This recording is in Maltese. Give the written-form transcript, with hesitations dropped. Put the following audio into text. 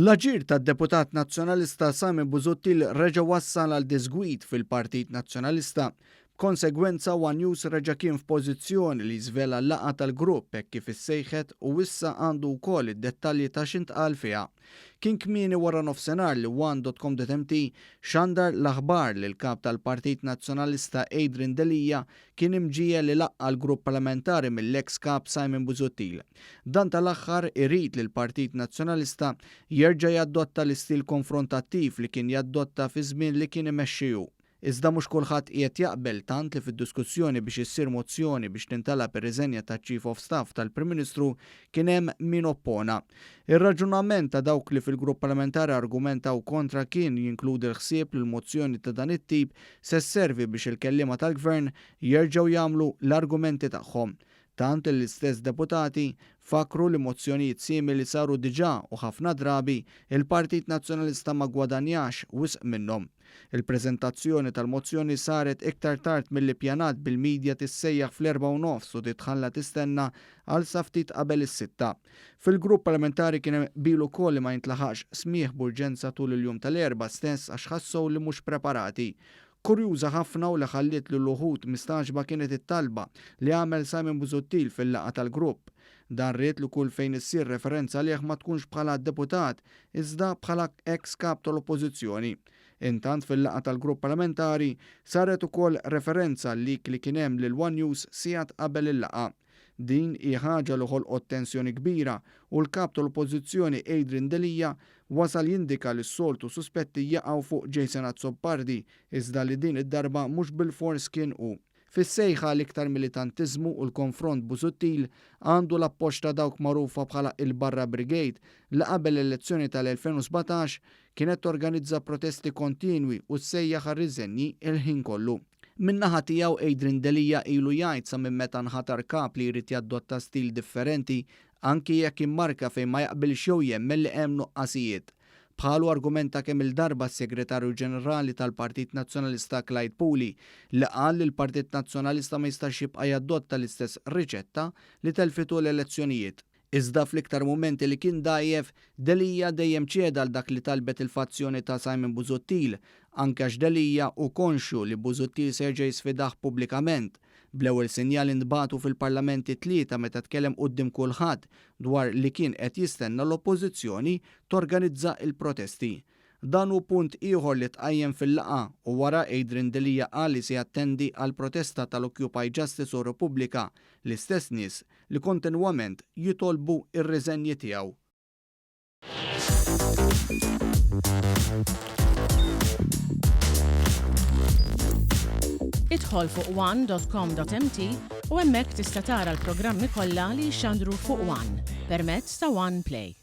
L-aġir tad-deputat Nazzjonalista Simon Busuttil reġa' wassal għal diżgwid fil-Partit Nazzjonalista. B'konsegwenza one News reġa' kien f'pożizzjoni li jiżvela l-laqgħa tal-grupp hekk kif issejħet u issa għandu wkoll id-dettalji ta' x'intqal fiha. Kien kmieni wara nofsinhar li one.com.mt xandar l-aħbar li l-Kap tal-Partit Nazzjonalista Adrian Delia kien imġiegħel ilaqqa' l-grupp parlamentari mill-eks Kap Simon Busuttil. Dan tal-aħħar irid li l-Partit Nazzjonalista jerġa' jaddotta l-istil konfrontattiv li kien jaddotta fi żmien li kien imexxi hu. Iżda mhux kulħadd qiegħed jaqbel tant li fid-diskussjoni biex issir mozzjoni biex tintalab ir-riżenja taċ-Chief of Staff tal-Prim Ministru kien hemm min oppona. Ir-raġunament ta' dawk li fil-grupp parlamentari argumentaw kontra kien jinkludi l-ħsieb li l-mozzjoni ta' dan it-tip se sservi biex il-kelliema tal-Gvern jerġgħu jagħmlu l-argumenti tagħhom. Tant li l-istess deputati fakkru li mozzjonijiet simili saru diġà u ħafna drabi il-Partit Nazzjonalista ma ggwadanjax wisq minnhom. Il-preżentazzjoni tal-mozzjoni saret iktar tard milli ppjanat bil-media tissejjaħ fl-erbgħa u nofs u titħalla tistenna għal sa ftit qabel is-sitta. Fil-grupp parlamentari kien hemm qbil ukoll li ma jintlaħaqx smigħ b'urġenza tul il-jum tal-Erbgħa stess għax ħassew li mhux preparati. Kurjuża ħafna u li ħalliet lil uħud mistagħġba kienet it-talba li għamel Simon Busuttil fil-laqgħa tal-grupp. Dan ried li kull fejn issir referenza għalih ma tkunx bħala deputat iżda bħala eks kap tal-Oppożizzjoni. Intant fil-laqgħa tal-grupp parlamentari saret ukoll referenza għal-leak li kien hemm lil one News sigħat qabel il-laqgħa. Din hi ħaġa li ħolqot tensjoni kbira u l-Kap tal-Oppożizzjoni Adrian Delia wasal jindika li s-soltu suspetti jaqgħu fuq Jason Azzopardi iżda li din id-darba mhux bilfors kien hu. Fis-sejħa għal iktar militantiżmu u l-konfront Busuttil għandu l-appoġġ ta' dawk magħrufa bħala il-Barra Brigade li qabel l-elezzjoni tal-2017 kienet torganizza protesti kontinwi u ssejjaħ għar-riżenji il-ħin kollu. Min-naħa tiegħu Adrian Delia ilu jgħid sa minn meta nħatar Kap li jrid jaddotta stil differenti anki jekk jimmarka fejn ma jaqbilx jew jemmen li hemm nuqqasijiet. Bħalu argumenta kemm-il darba s-Segretarju Ġenerali tal-Partit Nazzjonalista Clyde Puli li qal li l-Partit Nazzjonalista ma jistax jibqa' jaddotta l-istess riċetta li tellfitu l-elezzjonijiet. Iżda fl-iktar mumenti li kien dgħajjef, Delia dejjem ċeda għal dak li talbet il-fazzjoni ta' Simon Busuttil, anke għax Delia hu konxju li Busuttil se jerġa' jisfidah pubblikament. Bl-ewwel sinjali ntbagħtu fil-Parlament it-Tlieta meta tkellem quddiem kulħadd dwar li kien qed jistenna l-Oppożizzjoni torganizza l-protesti. Dan hu punt ieħor li tqajjem fil-laqgħa u wara Adrian Delia qal li se jattendi għall-protesta tal-Occupy Justice u Repubblika, l-istess nies li kontinwament jitolbu r-riżenji tiegħu. Idħol fuq one.com.mt u hemmhekk tista' tara l-programmi kollha li jixxandru fuq One permezz ta' One Play.